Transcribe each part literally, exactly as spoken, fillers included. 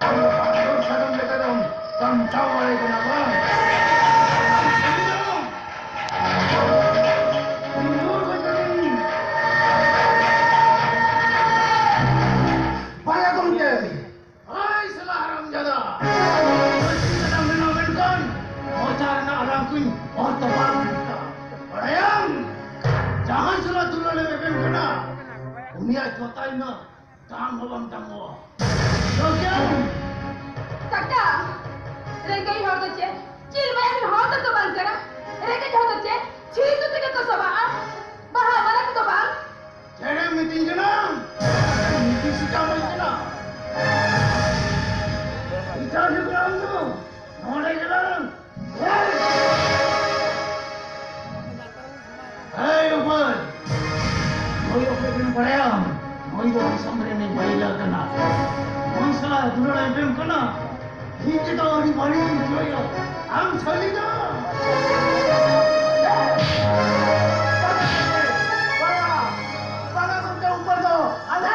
ᱟᱢ ᱫᱚ ᱵᱟᱝ ᱥᱟᱫᱚᱢ ᱞᱮᱠᱟ ᱫᱚᱢ ᱥᱟᱢᱴᱟᱣ ᱵᱟᱲᱟᱭ ᱠᱟᱱᱟ ᱵᱟᱝ? ᱵᱟᱝᱟ ᱜᱚᱢᱠᱮ, ᱦᱟᱭ ᱥᱟᱞᱟ ᱦᱟᱨᱟᱢ ᱡᱟᱫᱟ! ᱯᱟᱹᱥᱤ ᱠᱟᱴᱟᱢ ᱵᱮᱱᱟᱣ ᱞᱮᱱᱠᱷᱟᱱ ᱢᱚᱪᱟ ᱨᱮᱱᱟᱜ ᱟᱞᱟᱝ ᱠᱚᱧ ᱚᱨ ᱛᱚᱯᱟᱜ ᱜᱤᱰᱤ ᱠᱟᱜᱼᱟ᱾ ᱵᱟᱲᱟᱭᱟᱢ? ᱡᱟᱦᱟᱸᱭ ᱥᱟᱞᱟ ᱫᱩᱞᱟᱹᱲ ᱮᱢ ᱮᱯᱮᱢ ᱠᱟᱱᱟ, ᱩᱱᱤᱭᱟᱜ ᱪᱚᱛᱟᱭ ᱢᱟ ᱫᱟᱢ ᱦᱚᱸ ᱵᱟᱢ ᱫᱟᱢᱚᱜᱼᱟ᱾ ᱵᱩᱡᱷᱟᱹᱣ ᱠᱮᱫᱟᱢ? ᱠᱟᱠᱟ, ᱨᱮᱸᱜᱮᱡ ᱦᱚᱲ ᱫᱚ ᱪᱮᱫ ᱪᱤᱞ ᱢᱟᱭᱟᱢ ᱨᱮᱱ ᱦᱚᱲ ᱫᱚᱠᱚ ᱵᱟᱝ ᱠᱟᱱᱟ? ᱨᱮᱸᱜᱮᱡ ᱦᱚᱲ ᱫᱚ ᱪᱮᱫ ᱪᱷᱤ ᱩᱛᱩ ᱛᱮᱜᱮ ᱠᱚ ᱥᱚᱵᱟᱜᱼᱟ? ᱵᱟᱦᱟ ᱢᱟᱞᱟ ᱛᱮᱫᱚ ᱵᱟᱝ᱾ ᱪᱮᱬᱮᱢ ᱢᱤᱛᱤᱧ ᱠᱟᱱᱟ? ᱢᱤᱛᱤ ᱥᱤᱠᱟ ᱵᱟᱹᱧ ᱠᱟᱱᱟ᱾ ᱵᱤᱪᱟᱨ ᱦᱩᱭᱩᱜ ᱠᱟᱱᱟ ᱟᱢ ᱫᱚ᱾ ᱱᱚᱰᱮ ᱜᱮᱞᱟᱝ᱾ ᱦᱮᱭ ᱜᱳᱯᱟᱞ, ᱱᱩᱭ ᱚᱠᱚᱭ ᱠᱟᱱᱟ ᱵᱟᱲᱟᱭᱟᱢ? ᱱᱩᱭ ᱫᱚ ᱫᱤᱥᱚᱢ ᱨᱤᱱᱤᱡ ᱵᱟᱹᱭᱞᱟᱹ ᱠᱟᱱᱟ᱾ ᱱᱩᱭ ᱥᱟᱞᱟᱜ ᱫᱩᱞᱟᱹᱲ ᱮᱯᱮᱢ ᱠᱟᱱᱟ᱾ ᱤᱧ ᱜᱮᱛᱚ ᱟᱹᱰᱤ ᱵᱟᱹᱲᱤᱡ ᱤᱧ ᱵᱩᱡᱷᱟᱹᱣᱮᱫᱼᱟ᱾ ᱟᱢ ᱥᱟᱹᱨᱤ ᱫᱚ᱾ ᱵᱟᱝᱟ, ᱵᱟᱝᱟ ᱜᱚᱢᱠᱮ, ᱩᱯᱟᱹᱨ ᱫᱚ ᱟᱞᱮ᱾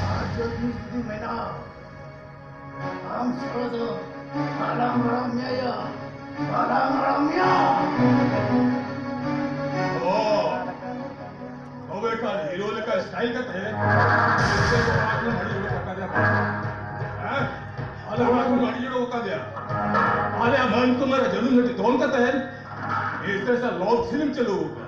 ᱟᱨ ᱡᱩᱫᱤ ᱡᱩᱫᱤ ᱢᱮᱱᱟ, ᱟᱢ ᱥᱟᱞᱟ ᱫᱚ ᱵᱟᱞᱟᱝ ᱢᱟᱨᱟᱣ ᱢᱮᱭᱟ, ᱵᱟᱞᱟᱝ ᱢᱟᱨᱟᱣ ᱢᱮᱭᱟ᱾ ᱚ, ᱛᱚᱵᱮ ᱠᱷᱟᱱ ᱦᱤᱨᱳ ᱞᱮᱠᱟ ᱥᱴᱟᱭᱤᱞ ᱠᱟᱛᱮ ᱮᱥᱮ ᱠᱚ ᱚᱲᱟᱜ ᱠᱷᱚᱱ ᱟᱹᱰᱤ ᱩᱰᱩᱠ ᱟᱠᱟᱫᱮᱭᱟ᱾ ᱦᱮᱸ? ᱟᱞᱮ ᱚᱲᱟᱜ ᱠᱷᱚᱱ ᱟᱹᱰᱤ ᱩᱰᱩᱠ ᱟᱠᱟᱫᱮᱭᱟ᱾ ᱟᱞᱮᱭᱟᱜ ᱢᱟᱹᱱ ᱠᱚ ᱢᱟᱨᱟ ᱡᱟᱹᱱᱩᱢ ᱜᱷᱟᱹᱴᱤ ᱫᱚᱱ ᱠᱟᱛᱮ ᱮᱥᱮ ᱥᱟ ᱞᱚᱵ ᱯᱷᱤᱞᱢ ᱪᱟᱹᱞᱩ ᱟᱠᱟᱫᱟ᱾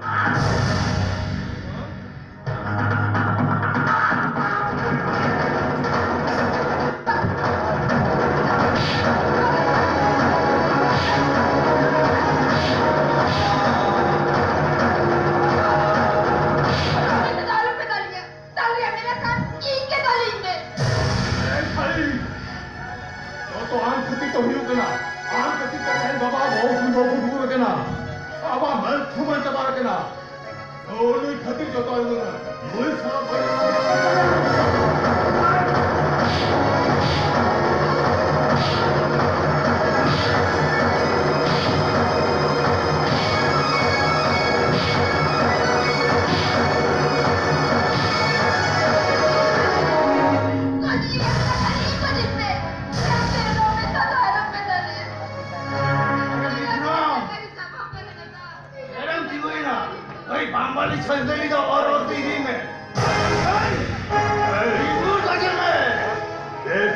ᱟᱞᱚᱯᱮ ᱫᱟᱞᱤᱧᱟ᱾ ᱫᱟᱞᱮᱭᱟ ᱢᱮᱱᱟᱜ ᱠᱷᱟᱱ ᱤᱧ ᱜᱮ ᱫᱟᱞᱤᱧ ᱢᱮ᱾ ᱮ ᱥᱟᱹᱨᱤ, ᱡᱚᱛᱚ ᱟᱢ ᱠᱷᱟᱹᱛᱤᱨ ᱛᱮ ᱦᱩᱭᱩᱜ ᱠᱟᱱᱟ᱾ ᱟᱢ ᱠᱷᱟᱹᱛᱤᱨ ᱛᱮ ᱛᱮᱦᱮᱧ ᱵᱟᱵᱟ ᱵᱟᱹᱦᱩ ᱠᱤᱱ ᱵᱟᱹᱦᱩ ᱠᱩᱴᱩ ᱟᱠᱟᱱᱟ᱾ ᱟᱵᱚᱣᱟᱜ ᱢᱟᱹᱱ ᱛᱷᱩᱢᱟᱹᱱ ᱪᱟᱵᱟ ᱟᱠᱟᱱᱟ᱾ ᱱᱩᱭ ᱠᱷᱟᱹᱛᱤᱨ ᱡᱚᱛᱚ ᱦᱩᱭᱩᱜ ᱠᱟᱱᱟ᱾ ᱱᱩᱭ ᱥᱟᱶ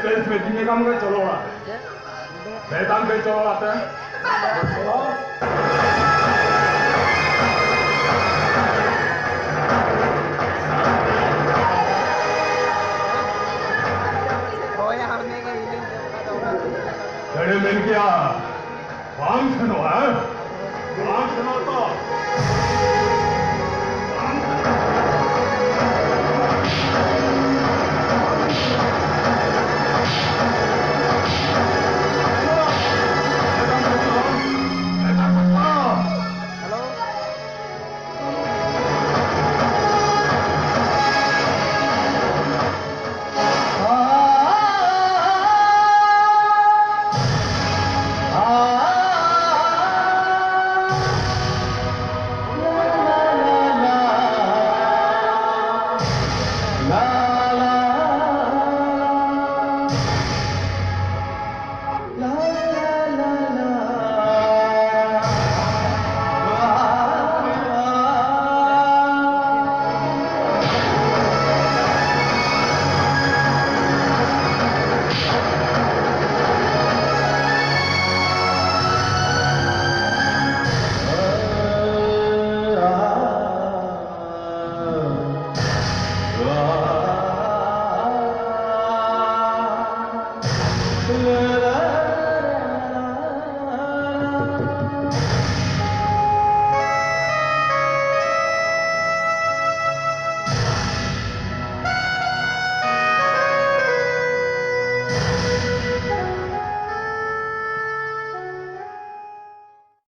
ᱯᱮ ᱥᱮ ᱫᱤᱱ ᱜᱟᱱ ᱜᱮ ᱪᱚᱞᱚ ᱚᱲᱟᱜ ᱛᱮ᱾ ᱵᱮᱫᱟᱱ ᱛᱮ ᱪᱚᱞᱚ ᱚᱲᱟᱜ ᱛᱮ᱾ ᱪᱮᱬᱮ ᱢᱮᱱ ᱠᱮᱭᱟ, ᱵᱟᱝ ᱥᱮᱱᱚᱜᱼᱟ, ᱦᱮᱸ? ᱵᱟᱝ ᱥᱮᱱᱚᱜ ᱛᱚ? ᱵᱟᱝ ᱥᱮᱱᱚᱜ᱾ ᱦᱮᱞᱳ᱾